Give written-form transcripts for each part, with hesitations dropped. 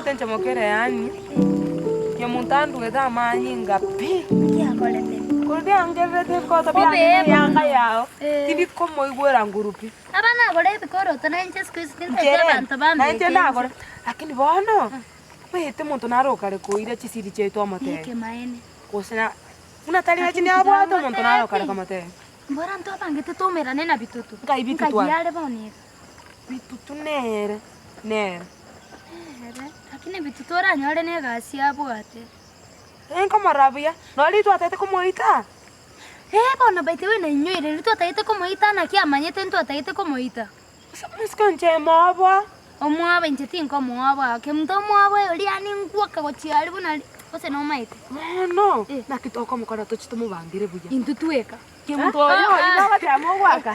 Omanyete inche mokere yaani, omonto anduete amanyinga pi. Naki akorete? Korwa biangererete ebikoto Obe biane bono. eyanga yao, Eh. tindikomoigwera nguru pi. Aba nagora ebikoroto na inche siku hizi tintaeti Nchere, abanto na inche bambeke ndagore, inche. lakini bono, omanyete omonto nare okare koira chisiri chiaito omotebie. Nekemaene. Gose na buna tari Lakini nachi nabwate omonto nare okare tigamotebi. komotebia. Mbora ntwabangete toumerane na bitutu. Nkai bitutu Nkai aye? are bono iga. Bitutu nere, nere. Nere, lakini bitutu oranyore negasi abwate. Nkomorora buya, nonye riria twatagete komoita. Ee bono by the way nainyoire riria twatagete komoita naki amanyete ntwatagete komoita. Ase omosike inche moboa. Omwabo inche tinkomoboa, kemunto omoboe oria yaani ngwoka gochia aria buna gose nomaete. Bono, Eh. naki tokomokora tochie tomobangere buya. Intwe tweka. Kemunto oyo oyio nogoteba mogoaka.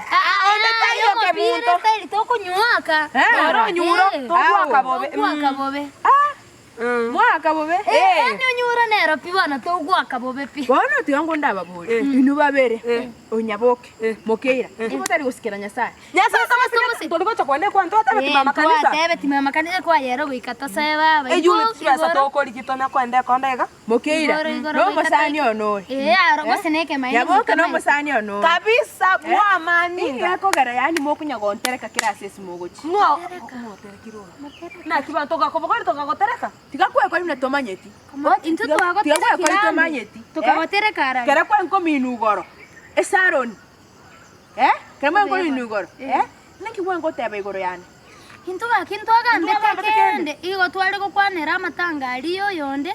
Onde taiyo kemunto. Omopira tokonyuaka. Ore onyure togoaka bobe. Togoaka bobe. Mwaka bobe. Yaani onyure nero pi bono togoaka bobe pi. Bono tiga ngondababorie inwe babere, onyaboke, mokeira, inki motari gosikera Nyasae? Nyasae tomosigete, tori gocha kwane kwane twatebeti mama kanisa. Twatebeti mama kanisa kwayera goika tosoe baba. Eywo chibesa tokorigia tonya koenda ekonda iga. Mokeira, Igoro, igoro, nomosani goika one ore. Ee, aro gose nekemaene Nyaboke goika nomosani one ore. Kabisa bw'amanyinga. Inki gekogera yaani mokonya gontereka kera ase ase mogochia? Ng'o omoterekire ore? Naki banto togakobogoria tokagotereka? Tiga kwekori buna tomanyeti. Intwe Tiga twagoterekire kwekori ande. tomanyeti. Tokagotereka arari. Kera kwenkominwa igoro, esaroni, eh, kera mwenkominwa igoro, eh, naki gwengoteba igoro yane? Intwe gaki ntwagambete kende, igo tware gokwanera amatanga aria oyonde.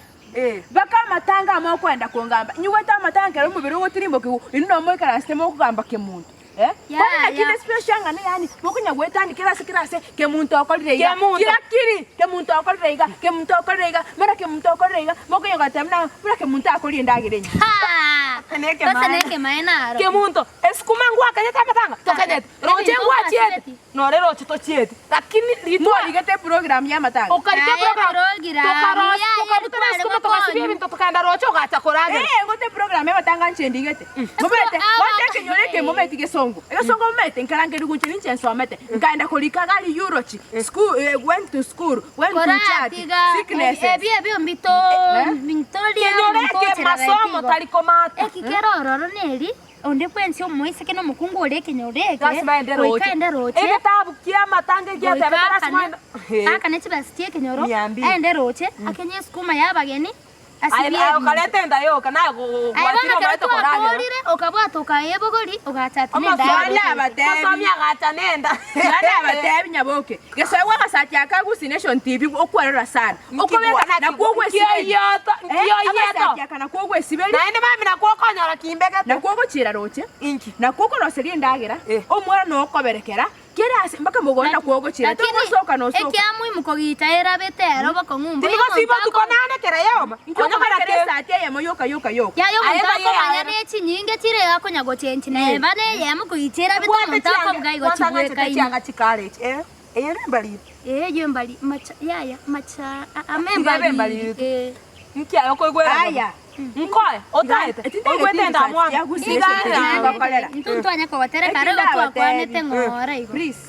Baka amatanga amo okwenda kongamba, inyigwete amatanga ekero omobere ogotirimbokiwa, inwe nabo moikaransete mokogamba kemonto. Eh? Yaya. Bono naki inde special ng'a yaani mokonya goetania kera ase kera ase kemonto okorire iga, Kemonto. kira kiri, kemonto okorire iga, kemonto okorire iga, mara kemonto okorire iga, mokonya goteba buna buna kemonto akoria endagera enyinge. Haa! Gose nekemaene aro. Kemonto, esukuma ngwakanyete amatanga, tokanyete, roche ngwachiete. Nore roche tochieti, lakini ritwa. Mwarigete eprogram y'amatanga. Okarika Aye, eprogram, eprogram, tokarosia, yaye tokabutora tware esukuma, togasibia gokonywa. ebinto, tokaenda roche ogacha koragera. Ee, ngote eprogram y'amatanga inche ndigete. Momanyete, aba- gote ekenyoro eke momanyeti gesongo. Egesongo momanyete, nkarangeria gocha ninche nsomete, nkaenda korika iga aria eulogy, school, eh, went to school, went to church, Koratiga sicknesses. ebi ebio mbito mbitoria Kenyoro eke nkochera masomo gaiga. tari komata. Eki kere ororo neri Onde bwensi omoiseke na omokungu ore ekenyoro eke, Lasima aende goika roche. aende roche, Egetabu ki'amatanga goika egiatebete lasima aakane, aende. aakane chibesa chi'ekenyoro, Mia mbili. aende roche, akenye esukuma y'abageni, Aye asibie aye ebinto. okareta enda yoka naye Aye bono gwatire ekero omanyete koragera. twakorire, okabwata okayebogori, ogacha ati Omosomi nendagera Naende okorete. abatebi. Omosomi agacha nenda. Naende abatebi nyaboke, Gesoe agasati aka Gusii Nation TV okwerora sana. Okobeka nakwo ogwesiberia. Nkioyioto, nkioyieto. Agasati aka nakwo ogwesiberia. Naende mambia nakwo okonyora kimbegete. Nakwo ogochiera roche. Inki? Nakwo okoroseria endagera. Eh. Omwana noyo okoberekera. Kera ase mpaka mogondo nakwo ogochiera. Lakini Togosoka nosoka. ekiamuimu kogicha erabete ero bokong'u mbuya Tindigosiba omonto botuko ako- nane kera yoma. Inki okobekera esati eyemo yoka yoka yoka. Yaya omonto Aye baye akomanya yaya. ne chinyinge chire akonya gochenchi neba neyemo kogicha erabete Bwate omonto chianga, akobuga igo kwanza ng'anchete chibwekaine. chianga chikare echi. Eh, eye nembariri. Ee eyio embari macha yaya macha ame Tiga ebe embariri embariri. ee. Inki aye okoigwera bobe? Aya. Nkoe, otaete, oigwete endamwamu. Iga Naende intwe ntwanya kogotereka aro igo twakwanete ng'ora igo. Please,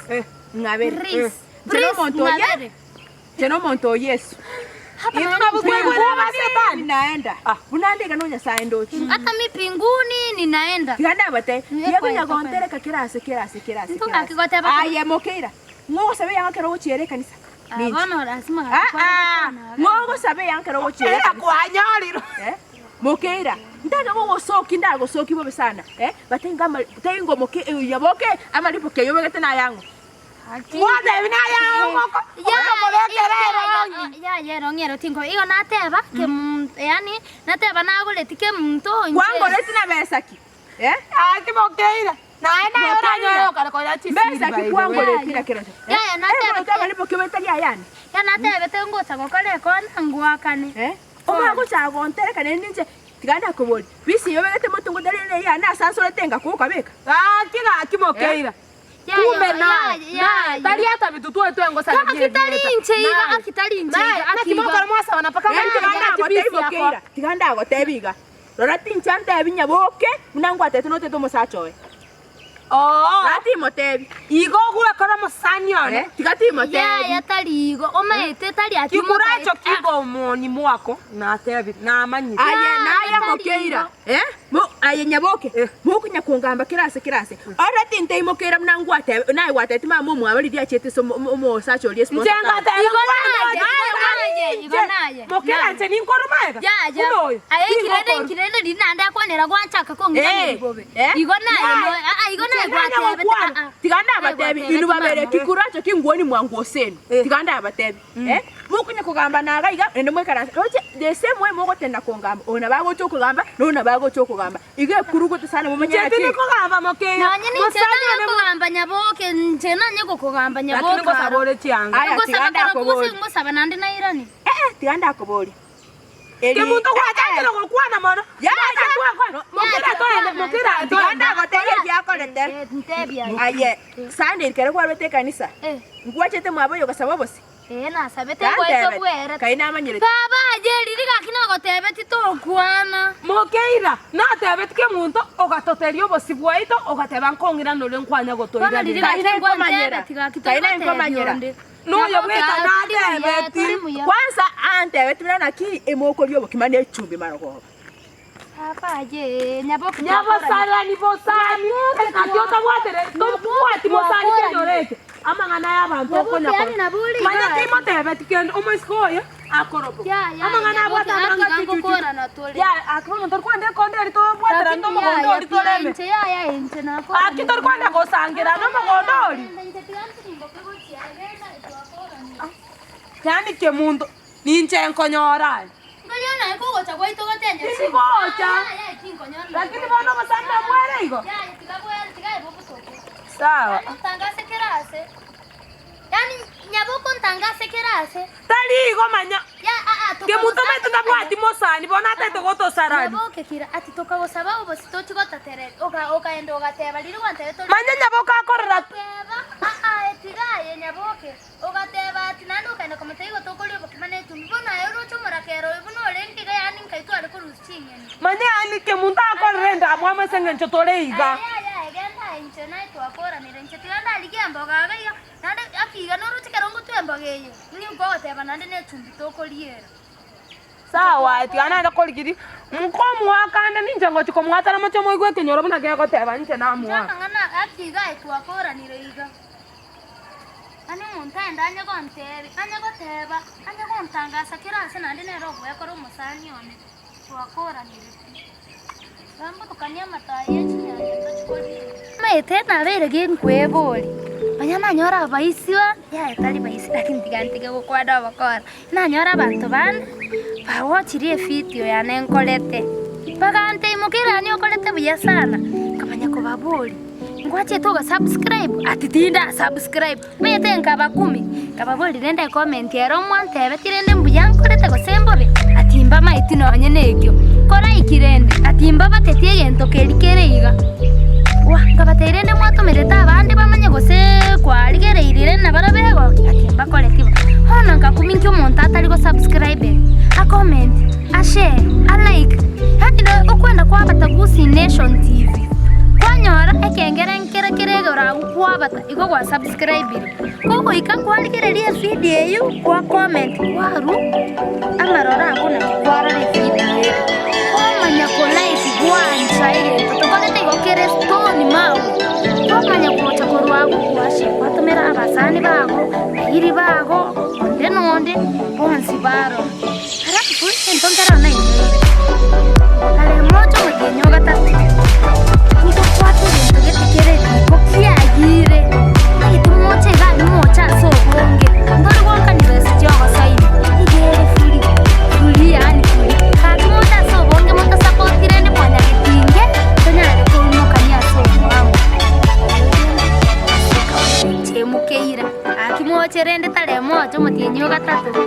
ng'abere. Please, Inche please, nomonto oye, ng'abere. inche nomonto o Yesu. Hapa Intwe naende nabwo intwe twaigwera aba Setani. Ninaenda. Ah. Buna nde iga no Nyasaye ndoche. Hata mi pinguni ninaenda. Tiga ndabate, Niye tiga kwaye konya tokwenda. gontereka kera ase kera ase kera ase. Intwe kera ase. gaki goteba tuna- Aye mokeira. Ng'o ogosaba eyanga ekero ogochiera ekanisa? Ah, Ninche. bono lazima Ah, gaki kware ah, gokwana ng'o ogosaba eyanga ekero ogochiera Era ekanisa? kwanyorirwe. Eh? Mokeira, ntake gogosokia ndagosokia bobe sana eh, batenga ama tenga omoke yaboke amaripo ki ayobegete nayang'o. Mwatebi naye omoko, okomobekera erong'i. Yaya erong'i ero tinko igo nateba kemunto yaani nateba nagoreti kemunto inche. Kwangoreti na besa ki? Eh? Gaki mokeira, naye naye oranyore okare konya chisiri Mbesa by ki the way. kwangoreti na kero? Yaya natebete. Eh, amaripo ki obete ayane? Ya natebete ngocha gokora ekona ngoakane. Eh? Omanye gochaka gontereka naende inche tiga nakoboria, bisi eye obegete motungu tari neyane ase ansorete ngakwa okabeka? Gaki gaki mokeira. Kumbe naye, naye, tari ata bintu twetwe ngosareria Gaki tari erieta. inche iga, Naye, gaki tari inche naye, iga, naki aki iga. mokora mwasabana mpaka Naende mwaikera tiga ng'a ndagotebi chibisi mokeira, akwa. tiga ndagotebi iga, rora tincha ntebi nyaboke buna ngwatebete notete omosacha oye. Oo. Tiga timotebi. Igo ogwekora omosani one. Eh, tiga timotebi. Yaya tari igo, omanyete tari ati Kikuracho motaete. kigo omoni mwako, natebire, namanyire. Aye Yaya, naye tari mokeira. igo. Eh? Mo aye nyaboke. Eh. Mokonya kongamba kera ase kera ase. Ore tintaimokeira buna ngwatebe naye gwatebeti mama omwabo riria achiete ase omo- omo- omosacha oria Inche sponsor. ngateba Igo kwana naye, oche igo naye, igo inche. naye. Mokera inche ninkoruma iga? Yaya, Buna oyo, aye nkirende tingokorwa. nkirende riri naende akwanera gwanchaka kong'iraneri Eh, bobe. eh. Igo naye, Naye. no- ah, ah, igo naye Inche nanya gwatebete, gokwana. ah, ah. Tiga Naye ndabatebi gwatebeti inwe babere mama. kikuracho kingwoni mwango osenu. Eh. Tiga ndabatebi. Eh? Mokonya kogamba naga iga naende moikaranse. Roche the same way mogotenda kongamba, oyo nabo agocha okogamba, na oyo nabo agocha okogamba. Iga ekurugote sana momanye Inche naki. tindi kogamba mokeyo. Nonye ninche Mosani nanye one mo- kogamba nyaboke, inche nanye gokogamba Lakini nyaboke ngosaba aro. ore chianga. Aya, tiga Ngosaba kora ndakoboria. kose ngosaba naende nairani. Eh, eh, tiga ndakoboria. Eri- Kemunto eh, eh. gwachakire gokwana mono. Ya, Mwacha ya. twakwana. Mokira toende, mokira Tiga toende. ndagotebia ebiakorete. Eh, ntebia. Aye, Sunday ekero kwarwete ekanisa, Eh. nkwachete mwabo oyo ogasaba obosie? Ee, nasabete ngoete Tantebeti, bwere. kai namanyerete. Baba aye riri gaki nagotebeti tokwana. Mokeira, natebeti kemunto ogatoteria obosio bwaito ogateba nkong'irana oria nkwanya Bono riri gotoiraneria. gaki Kai naikomanyera. ngwantebeti gaki Kai tori gotebia naikomanyera. onde. Noyo bweka Nyaboke, aa, tori buya, natebeti. tori buya. Kwanza antebeti buna naki emokoria obokima ne echumbi marogoba. Baba aye, nyaboke Nyabosarani bosani naki otabwatere tobwati mosani kenyoro eke amang'ana ya abanto Nyaboke, okonya yaani nabori iga. manya timotebeti kende omoisiko oyo akorobo Yaya, amang'ana nyaboke, abwate amang'a atiga chuchuchu ngokorana tore. ya aki bono tori kwenda ekonda eri tobwaterana Lakini omogondo yaya, ori toreme inche yaya inche nakorana. aki tori kwenda gosangerana omogondo ori Inche tiga ntirimboke gochia, genda twakorana. yaani kemunto ninche nkonyora aye Ngoria naye kogocha gwaito gotenya Tindi gocha. Lakini bono obosani nabwere igo. Yaya tiga bwere tiga ebe obotoku. Sawa. Yaani ntangase kera ase. Yaani nyaboko ntangase kera ase. Tari igo manya. Ya a a Kemunto maete tabwati mosani bono ataete gotosarani. Nyaboke kira ati tokagosaba obosi tochi gotatereri oka okaenda ogateba riria gwantebete tori Manya nyaboke akorora teba a a tiga aye nyaboke. Ogateba ati, Naende okaenda komotebia igo tokoria obokima ne echumbi, bono aye oroche omorakera oyo buna orenge iga, yaani nkai tware korusia ching'eni. Manya yaani kemunto akorora endamwamu ase engencho tore iga. Aye yaya aye, genda aye inche naye twakoranire, inche tiga ndarigie emboga iga iga, naende aki iga noroche ekero ngotwa emboga eye, nigo nkogoteba naende ne echumbi tokoriera. Sawa, tiga naende korigiria nkomoaka ande ninche ngochia komoatana moche moigwe ekenyoro buna gegoteba inche Inche namoa. amang'ana aki iga aye twakoranire iga. Yaani omonto aende anye gontebi, anye goteba, anye gontangasa kera ase naende nere ogwekora omosani one, twakoranire pi. Bambotokanie amato aya ye chinyanya tochi koria. Omanyete nabeire ginkweboria, onye nanyora abaisi ba, yaya tari baisi lakini tiga ntige gokwana obokora, nanyora abanto bande, bagochirie evideo yane nkorete, baganteimokia yaani okorete buya sana, nkamanya kobaboria. Ngwachete oga subscribe? Ati tinda subscribe. Omanyete nkaba kumi, nkababoria rende ecomment ere omwantebeti rende mbuya nkorete gose mbobe? Ati mbamaeti nonye na ekio. Koraiki rende, ati mbabateti egento keria kere iga. Wah, nkabatebia rende mwatomerete abande bamanye gose kwarigereirie rende nabarabwo begokia? Ati mbakoreti bo. Bono nkakumia inki omonto atari go subscribe, a comment, a share, a like, yaani na okwenda kwabata Gusii Nation TV. Kwanyora ekengere nkere kere igoro agwo kwabata igo gwa subscribire. Kogoika kwarigereria evideo eywo kwa comment kwarwa amaroro ago naki kwarora evideo eywo. Kwamanya ko like gwancha egento tokorete igo kere stone mawe. Kwamanya gocha korwa agwo kwa share kwatomera abasani bago, abairi bago, onde na onde bonsi barora. Alafu egento nkere nainyoire, kare mocha omotienyi o gatato, nigo kwate egento gete kere riko kiayire, omanyete moche iga aria moche ase obonge, ntori goakani besa chiogosoina, iga ere free, free yaani free. Gaki moche ase obonge motosapoti rende mwanyagetinge, tonyare koumokania ase obwango. Ase ekaunti inche mokeira, gaki moche rende tari mocha omotienyi o gatato.